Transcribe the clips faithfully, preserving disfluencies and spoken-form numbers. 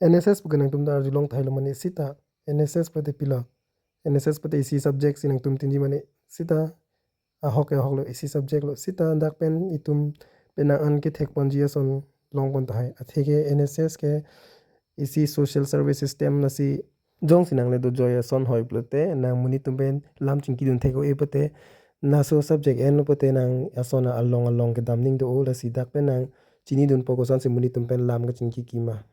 N S S puke nangtum ta arjulong thailo mane sita. N S S pute pilo. N S S pute isi subject si nangtum chiniji mane sita. Ahok ke ahok lo, isi subject lo sita, dak pen itum penang an kethek ponji ason longpon tahai. Atheke N S S ke isi social service system, lasi jongsi nangle dojoi ason hoi pulote nang monit atum pen lam chingkidun thek-o-e pute, laso subject enlo pute nang ason along along kedam ning do-o, lasi dak pen nang chinidunpo kosonsi monit atum pen lam kachingki kima.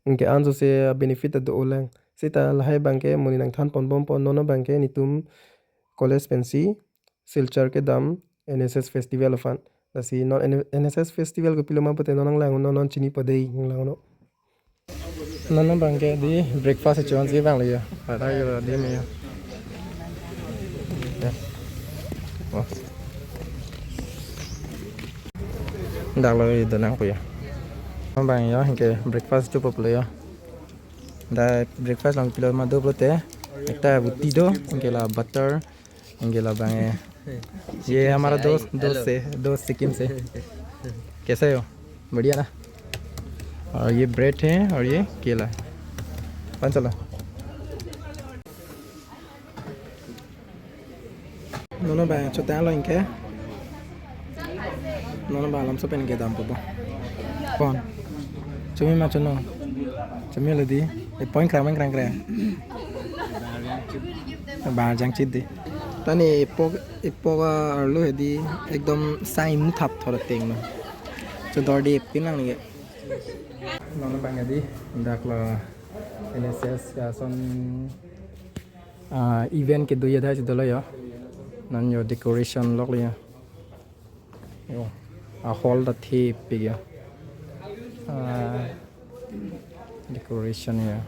Anke ansose benefit ta do-o lang. Sita lahai abangke monit nangthan ponbompo, non abangke netum college pensi Silchar kedam N S S festival aphan. Lasi non N-, N S S festival kopilo ma pute non nanglang, non non chini padei nanglang no. Non abangke di breakfast chonsi abang le ya. Pada yo di me ya. Ya. Wah. Dak lo itu nangpo ya. Abang ya, anke breakfast chupo pulo ya. Da breakfast along pilo ma do pulote. Ekta ruti do, anke la butter, anke labang eh. ये हमारा दोस्त, दोस्त से, दोस्त सिक्किम से। कैसे हो? बढ़िया ना? और ये ब्रेड है और ये केला। Pan chalo. Non abang chotanglo anke. Non abang alam so pen kedampo bo. Kon. Chumi ma chono. Chumi lo di. E point krang point krang krang. Bar jang chit di. Tani epok epok arlo hedi ekdom sai muthap thor teng no. Chodor di pin lang ni. Non abang di. Dak la N S S ka son ah, event kedo ya dai dolo ya. Non yo decoration lok ya. Yo. A hall ta thepik ya. Ah, decoration ya.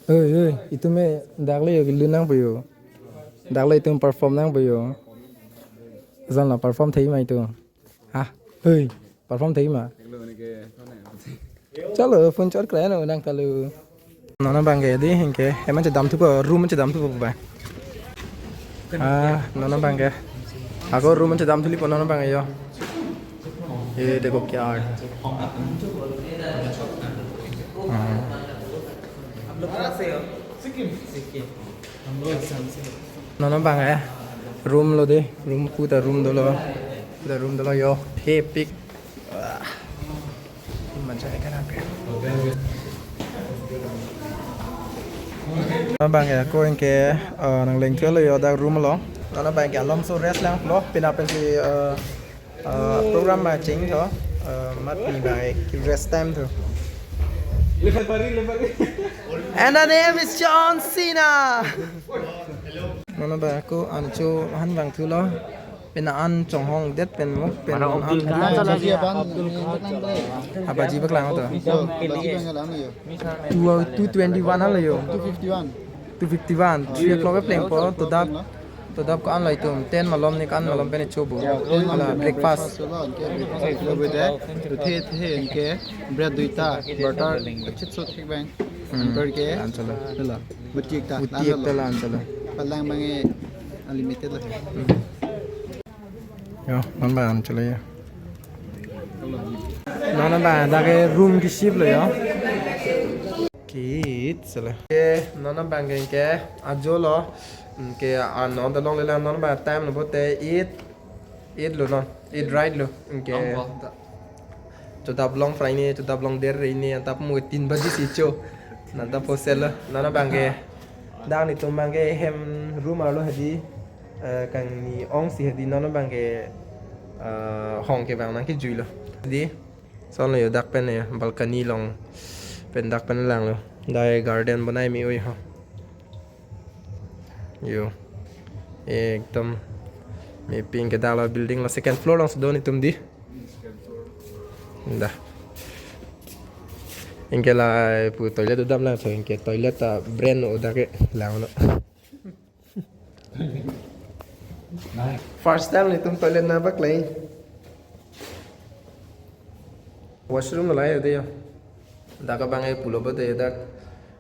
Oi, oi, itum me dak le yo kilu nangpo yo. Dak le itum perform nangpo yo. Zan la perform thei ma itum. Ha, oi, perform thei ma. Chalo, phone chor kre no nang kalu. Non abangke di anke. Eman chedam thupo, room chedam thupo ba. Ah, non abangke. Ako room chedam thulipo non abangke yo. ये देखो क्या है। हाँ। आप लोग कहाँ से हो? सिक्किम। सिक्किम। हम लोग असम से। Non abangke. Room lo de, room puta room dolo. Puta room dolo yo. Thepik. Wah. Manjai kan apa? Abangke ako anke, eh, nangleng thulo yo dak room lo. Non abangke alom so rest lang lo. Pina pensi, eh, eh, program ma cheng tho. Eh, mat ni bang rest time tho. And the name is John Cena. Non abangke ako ancho han bang thulo. Pina an chonghong det pen mo pen. Mara non Abdul an Kalam. Abdul Kalam. Abaji paklang to. Abaji paklang lang yo. Two, two twenty-one halo yo. Two fifty-one. Two fifty-one. Three o'clock plengpo, to dap, to dap ko-an lo itum. Ten malom ne ko-an malom pen chobo. Ten malom ala pen breakfast. Breakfast lo, anke breakfast lo bede. To the the anke bread duita, butter, kachit so thik bang. Hmm. Anpar ke? Lan chalo. Hala. Buti ekta. Buti ekta lan chalo. Palang bang e unlimited lo. Hmm. Yo, non abang chalo yo. Non abang dak ke room ke shift lo yo. Kit chalo. Ke non abang ke ajo lo. Ke anon ta longle lang non abang time lo bote eight, eight lo non. Eight right lo. Ke. Ongko. Chodap long fry ne, chodap long der re ne, antap mu tin baji si cho. Nanta posel lo, non abangke. Dak netum abangke hem room arlo hedi, eh, kangni ong si hedi non abangke, eh, hong ke bang nangkejui lo. Hedi, son lo yo dak pen yo, balcony along pen dak pen lang lo. Dai garden bonai me oi ho. Yo. Ekdom. Me pink ke dak lo building lo second floor along si do netum di. Dah. Anke la pu toilet dodam lang so anke toilet ta brand no dak ke lang no. First time netum toilet nangpakleng. Washroom lo lai de yo. Dak abang e pulo ba de dak,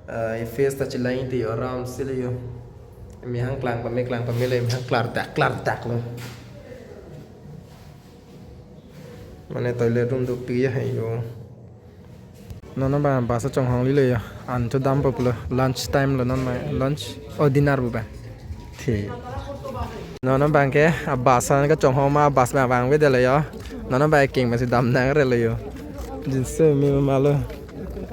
eh, face ta chelang te yo aram si le yo. Mehang klang pame klang pame le mehang klardak klardak lo. Mane toilet room dopik ya hai yo. Non abang bus chonghong lilo yo. An chodam po pulo. Lunch time lo non mai. Lunch. Oh, dinner pu ba. Thi. Non abang ke a bus an kachonghong ma bus abang abang avedetlo yo. Non abang akeng pensi damnang relo yo. Jinso me ma lo.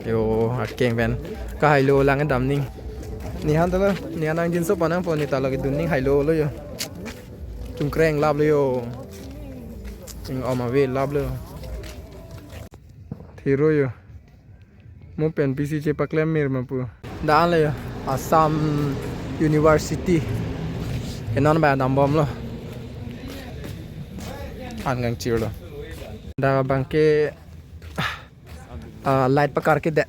Yo, akeng pen. Kahailo lang dam ning. Nihan to lo. Nihan nang jinso panang po, ne ta lo kedun ning hailo lo yo. Chungkreng lap lo yo. Ing om ave lap lo. Thiro yo. Mo pen pisi chepaklem mir ma pu. Dak le yo, Assam University. Ke non abang dambomlo. An kangchirlo. Dak abang ke, ah, light pakar kedet.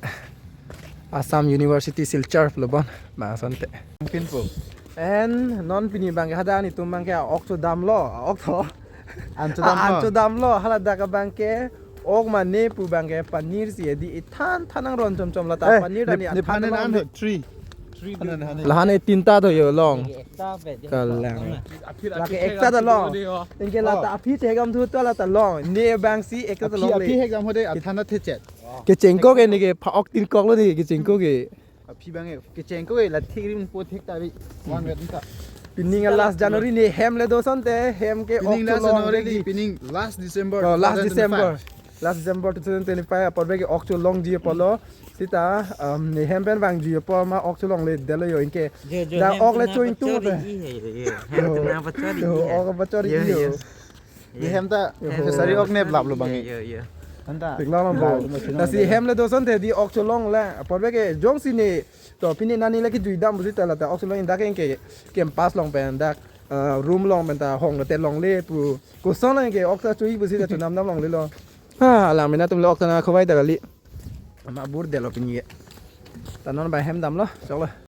Assam University Silchar pulo bon. Bang asonte. Pinpo. And non pini abang ke hadak netum abang ke ok chodamlo, ok tho. An chodamlo. Ah, an chodamlo, hala dak abang ke ok mane pu abang ke panir si edi ithan than nangron chomchom lata. Eh, panir ta ne, ne athan phan ne long an de. Three. Three. Phan ne an. Lahan e tinta tho yo long. Kalang. Lake ekta ta long. Anke lata aphi thekdam thu ta lata long. Ne abang si ekta ta long le. Aphi thekdam ho de, athan ta thechet. Kechengkok ke ne ke pha-ok tin kok lo de kechengkok ke. Aphi abang e, kechengkok ke la thik rim po thek ta ri. One wet ta. Pining last January ne hem le do asonte, hem ke pining ok last cholong January legi. Pining last December. Oh, last two thousand twenty-five. December. Last December two thousand twenty-five apor pen ke ok cholongji apotlo. Sita, um, ne hem pen vangji apot ma ok cholongledetlo yo anke. Jo, jo, dak hem ok le tu na choi tung pachori te. I he, yo, yo. Hem tu na pachori. Yo, i he. Ok pachori. Yo, i yo. Yo. Ne hem ta, yo, fishery ok ne blap lo abang e. Yo, yo. Anta. Thik long long po. Blap lo, lasi hem le do asonte di ok cholong le. Apor pen ke jongsi ne. To pini nani lake juidam pusi ta lata ok cholong dak ke campus along pen dak, eh, room along pen ta hong te longle pu. Koson anke ok ta chui pusi ta chonam dam longlelo. Ha, alang mena atum le ok ta nangkhovai ta kali. Ama burdetlo pini ke. Ta non abang hem damlo, choklo.